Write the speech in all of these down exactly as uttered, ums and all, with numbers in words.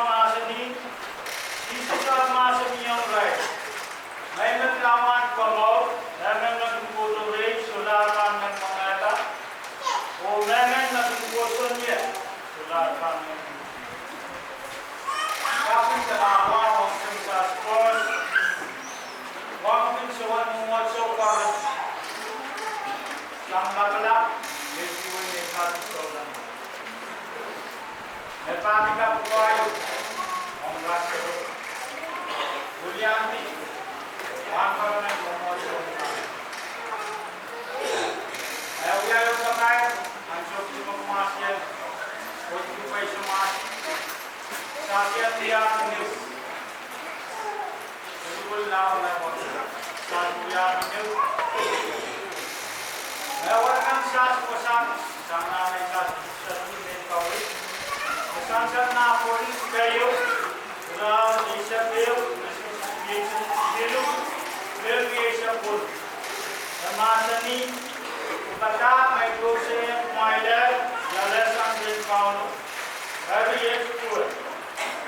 Mahsanih, Sises ahpw mahsanihong irail, Mehmen me pahn komour, emen me kin kohdo rehi, solahr pahn men mwomwehda, oh mehmen me kin kohsang ie, solahr pahn men. Kaping kalahngan ong Sises Krais, wahnpoaron soangen mwomwohdiso koaros, sang lapalap, me pahn wia ni kak soangen me pahn kak pwukoa ong rasero. Wiliandi, wahnpoaron mwomwohdiso. E wia ehu kapai, ansou me kumasiel, oh tuhpei sumasi, sasiel wia ni E mahsanih, Pwukat me I patohwanohng kumwail, ia lel sang rehn Kauno, eri iet duwe.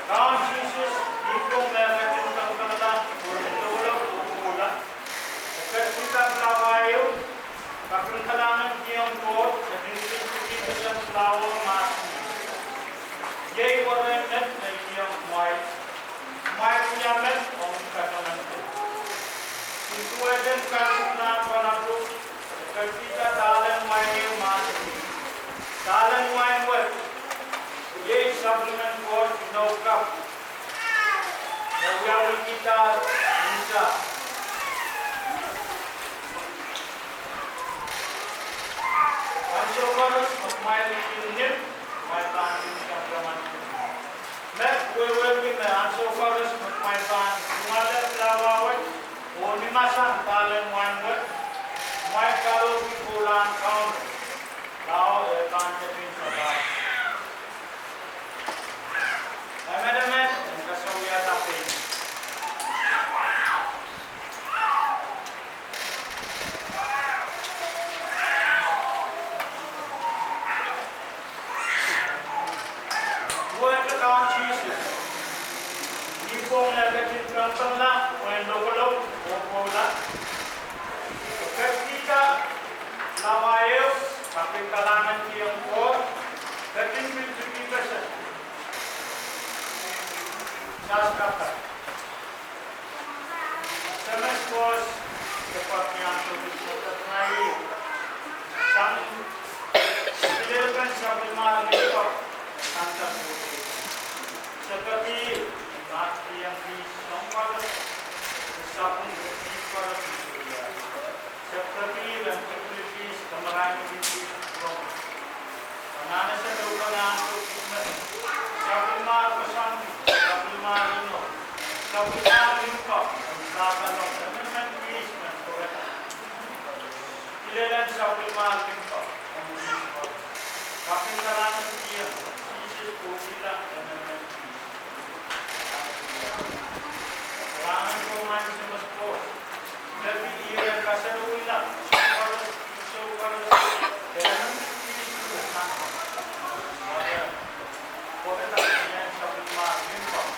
Kaun Sises, ipwong me e ketin pangpangla, oh lokolok oh pwoula, e ketikihda pilawa ehu, kaping kalahngan kihong Koht, e kin pil pwuki pesen pilawo, mahsanih, Iei weren met me I kihong kumwail, kumwail wia met ong kataman. Nin duwehte kaluhla pahn ahpw, e ketikihda dahl en wain ehu, mahsanih, Dahl en wain wet, iei sapwellimen Koht inou kapw, me wiawihdahla nta. Ansou koaros me kumwail kin nim, kumwail pahn nim kataman. Me wehwehki me ansou koaros me kumwail pahn tungoale pilawa wet, oh nimasang dahl en wain wet, kumwail kalohki pwoulahn Kauno, lao e pahn ketin sapahl. Emenemen en kasawiada pein. Duwehte Kaun Sises, ipwong me e ketin pangpangla, oh lokolok oh pwoula, e ketikihda pilawa ehu, kaping kalahngan kihong Koht, ketin pil pwuki pesen. Sahs kapakap. Semes Koht, se pahn iang sohte sohte trai sang kilel kan sapwellimen limpoak, sang sang sohte. Se peki, mahs iang pil soang koaros, sapwellime pil koaros. Se peki, en pil pil pil, kamarain pil pil, rong. Anahne se peki, anahne se peki, sapwellimen koasoandi, sapwellimen inou, sapwellimen limpoak, sapwellimen emenemen pil, men pwurehng. Kilelen sapwellimen limpoak, kaping kalahngan kihong Sises, kohkihla emenemen pil. Kalahngan ko maing Semes Koht, peki ire kasalehda, koaros, sou koaros, emenemen pil, pwurehng. Pwurehng, pwurehng sapwellimen limpoak.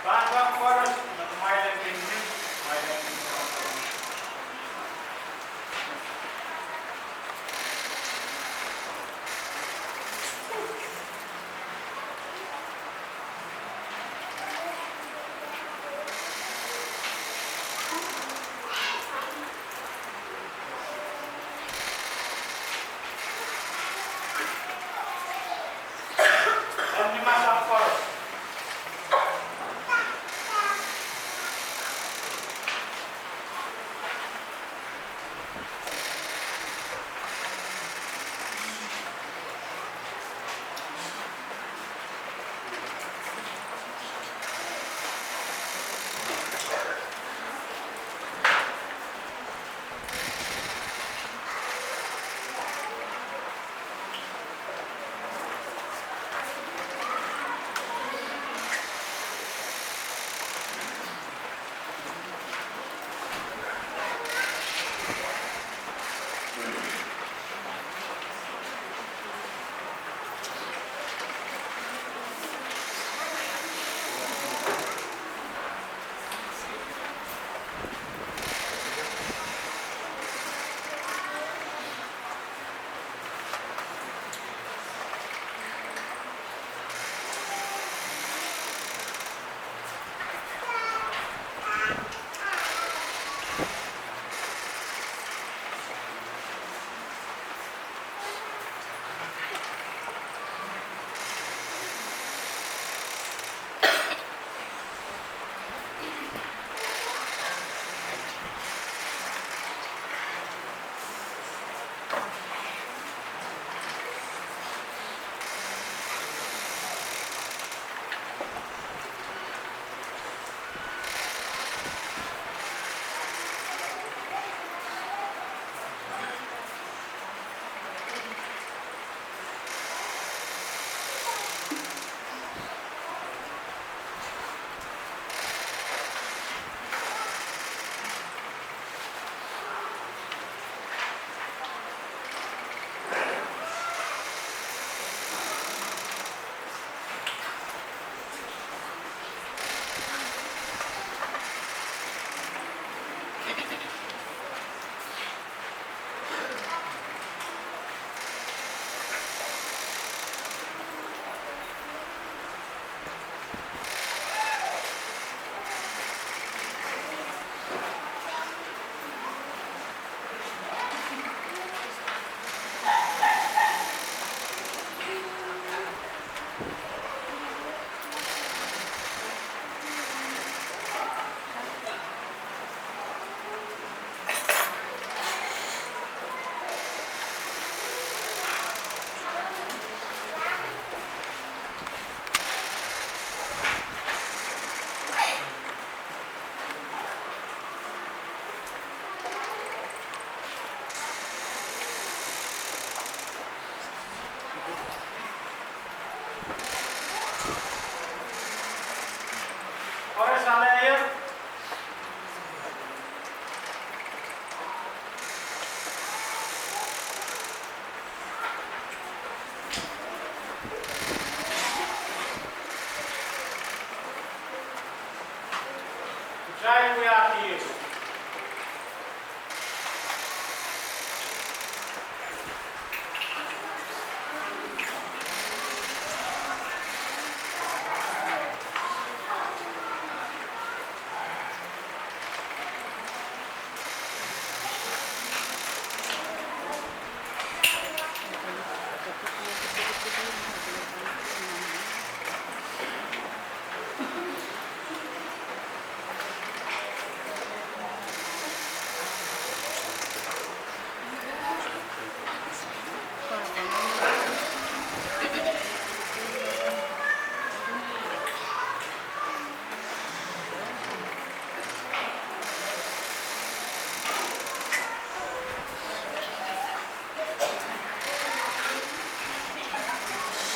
Pahn kak koaros me kumwail en kin nim, kumwail en kin nim.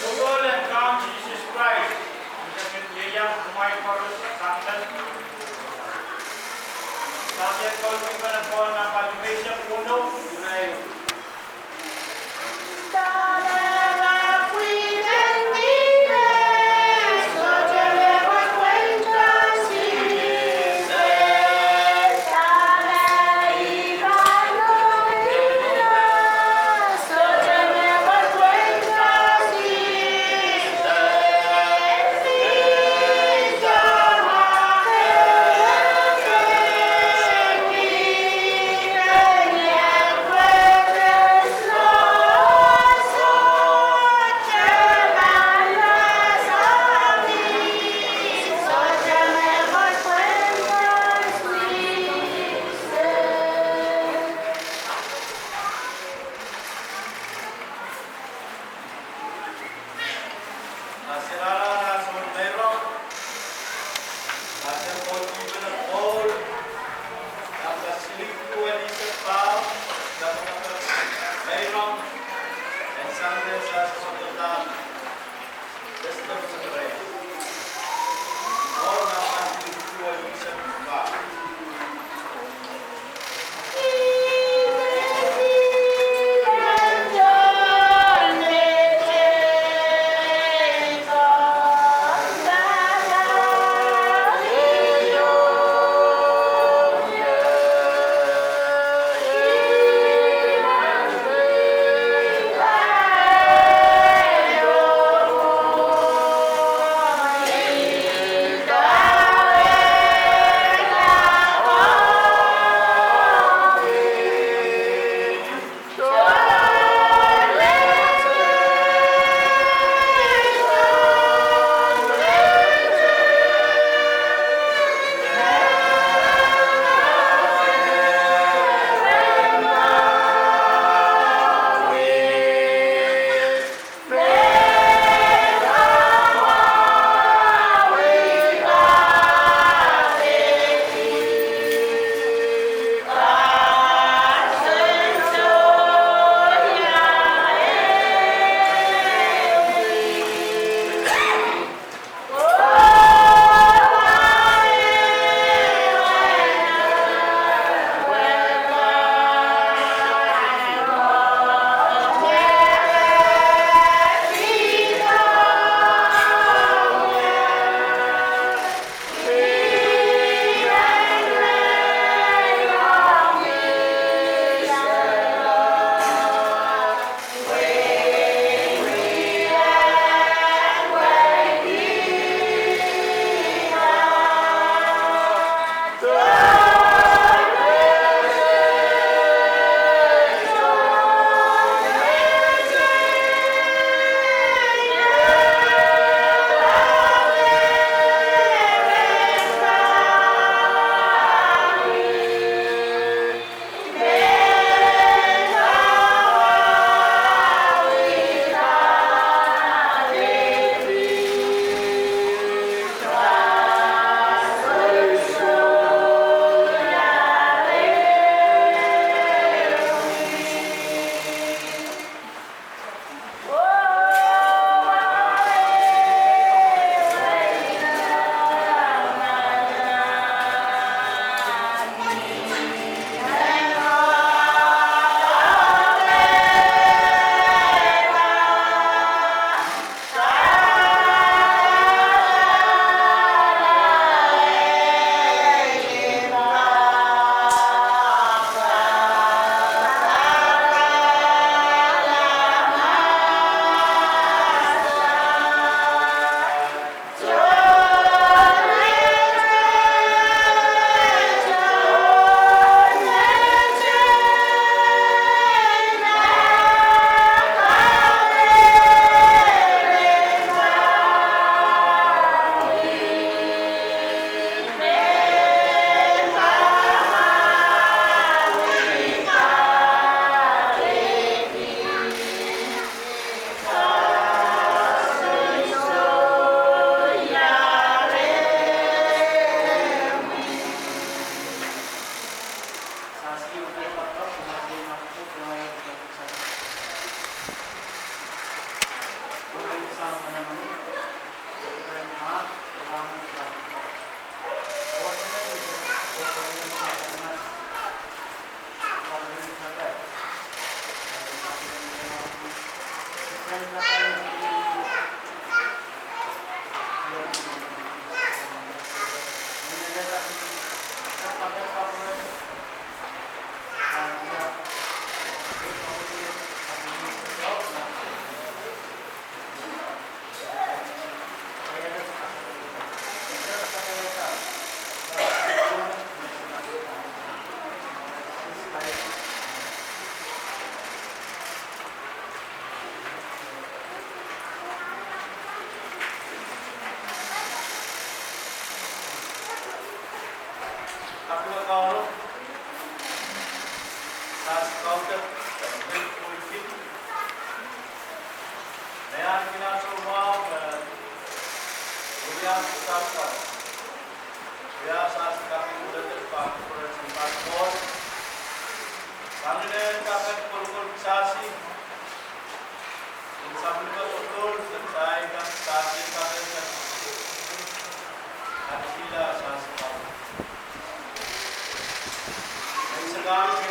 Kokohlen Kaun Sises Krais, me kin ieiang kumwail koaros sang nan. Sang Koht, Pwuhk en Koht, Nanpwungen Sises, Kauno, irail.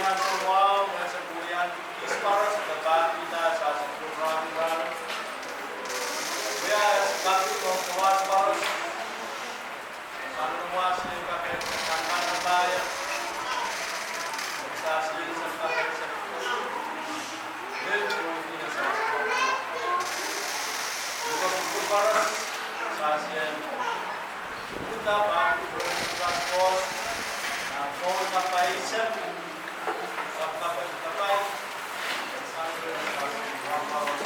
Sang mwahu, e se pwurian kis koaros me pahn pid sahs en kupwuramwahu. Wia e se kaping ong koaros. Sang mwahu, sahs en kaping sang mwahu. Sahs en kaping sang mwahu.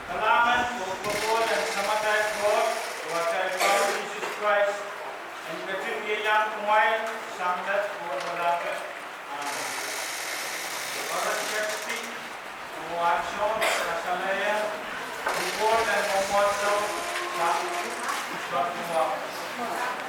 Kalahngan oh kokohp en Samatail Koht oh atail Kaun Sises Krais en ketin ieiang kumwail sang met oh loale. Amen. Koaros ketin, oh ansou kasalehda, ripoht en mwomwohdiso sang Joshua.